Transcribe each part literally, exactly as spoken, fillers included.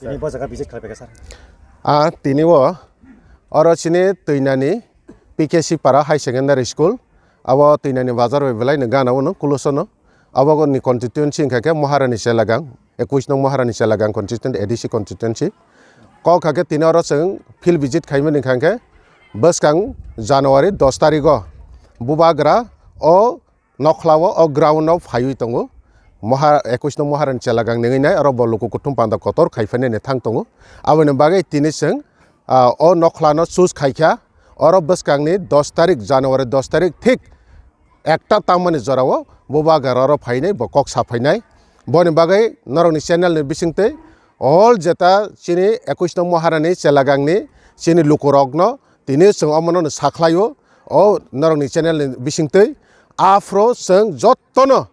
Tini bo jaga visit khlai paikha, sir. Ah, tini o oro chini Twinani P K C Para High Secondary School, abo Twinani bazar bai belai no gana o no Kulusono. Abo ni constituency wngkha khe Maharani Chelagang, ekush nong Maharani Chelagang constituency, A D C constituency. Kok kha khe tini oro chwng field visit khaimani wngkha khe bwskang January dos tarikh o Bubagra o nokhla o, o ground o phaiwi tongo. Moha-, ekush nong Maharani Chelagang nengwi nai, oro bo luku kuthum panda kotor khai phainani thang tongo. Aboni bagwi tini chwng, ah, o nokhla no choose khai kha. Oro bwskangni dos tarikh, January dos tarikh thik ekta tangmani jorao Bubagra oro phainai, bo kok sa phainai. Boni bagwi norokni channel ni bisingtwi all jeta chini ekush nong Maharani Chelagangni chini lukurokno tini chwng omono no sakhlaio, o norokni channel ni bisingtwi. Aphro chwng jottono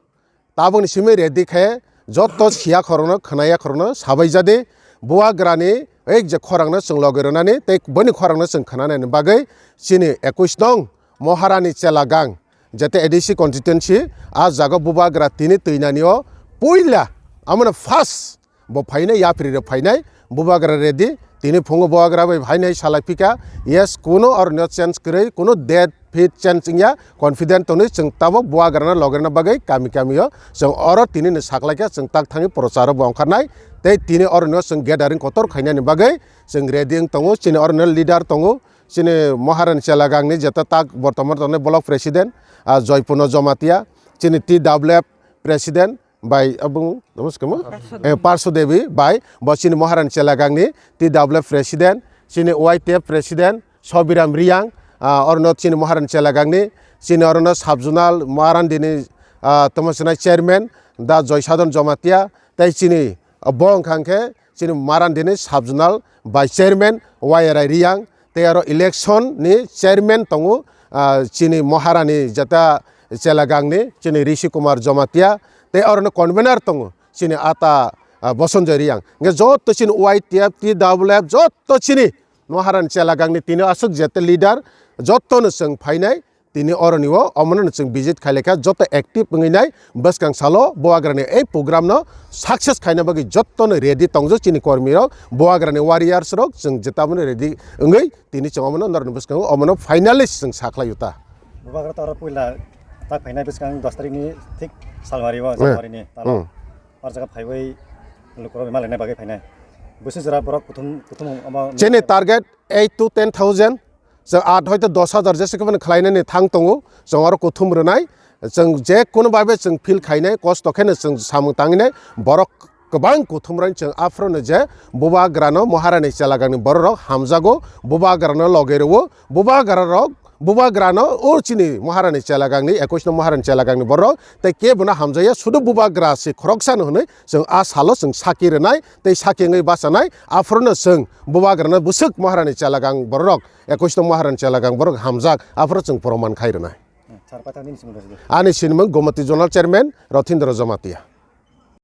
tabukni simi ready khe, jotto siya khorokno, khwnaya khorokno sabai jadi. Bubagrani ek je khorangno chwng logi rwnani tei boni khorangno chwng khwnanani bagwi chini ekush nong Maharani Chelagang, jete A D C constituency, a jaga Bubagra tini Twinani o puila, amano first bo phainai, yapri rok phainai, Bubagra ready, tini phungo Bubagra bai phainai salai phika, yes, kuno oroni o change kwrwi, kuno date fit change wngya, confident tongwi chwng tabuk Bubagrano logirna bagwi kami kami o chwng oro tini ni saklaikha, chwng tak thangwi procharo bo ongkharnai, tei tini oroni o chwng gathering kotor khainani bagwi chwng ready wng tongo, chini oroni o leader tongo, chini Maharani Chelagangni jeta tak bortoman tongnai block president, ah, Joypurno Jomatia, chini T W F president bai, abung, namo se kamo? Parso Eh, Parso Devi bai, bo chini Maharani Chelagangni T W F president, chini Y T F president, Sobiram Riyang, ah, orono chini Maharani Chelagangni, chini orono subzonal Marandini, ah, tamo sinai chairman, da Joysadon Jomatia, tei chini, ah, bo wngkha khe chini Marandini subzonal vice chairman Y R I Riyang, tei aro election ni chairman tongo, ah, chini Maharani jeta Chelagangni, chini Rishi Kumar Jomatia, tei orono convener tongo, chini ata, ah, Bosonjoy Riyang. Hingke jotto chini Y T F, T W F, jotto chini Maharani Chelagangni tini aswk jeta leader, jottono chwng phainai, tini oroni o, omono chwng visit khailekha, jotto active wngwi nai, bwskang salo Bubagrani ei program no success khaina bagwi jottono ready tongjak chini kormi rok, Bubagrani warriors rok, chwng jeta abono ready wngwi tini chwng omono norokni bwskango omono finalist chwng sakhlai o ta. Bubagra to aro puila tak phainai bwskang dos tarikh ni thik salmari o, Eh. January ni talo. Hmm. Ar jaga phaiwi lukurok malaina bagwi phainai. Bwswk jora borok kuthum, kuthum omo Chini target eight to ten thousand. Chwng aat hoito dos hajar jesa khe phano khlainani thang tongo. Chwng oro kuthum rwnai. Chwng je kono babe chwng feel khainai, kosto kheno chwng samung tanginai. Borok kwbang kuthumrani chwng aphrono je Bubagrano Maharani Chelagangni bororok hamjago, Bubagrano loge rwo, Bubagrarok, Bubagrano o chini Maharani Chelagangni, ekush no Maharani Chelagangni bororok, tei kebono hamjaya, sudu Bubagra se khoroksano hwnwi chwng a salo chwng saki rwnai, tei saki wngwi bachanai, aphrono chwng Bubagrano bwswk Maharani Chelagang bororok, ekush no Maharani Chelagang borok hamjak, aphro chwng proman khai rwnai. Sir, paithak nini sinimung rwdi. Ani sinimung Gomati Zonal Chairman Rothindra Jamatia.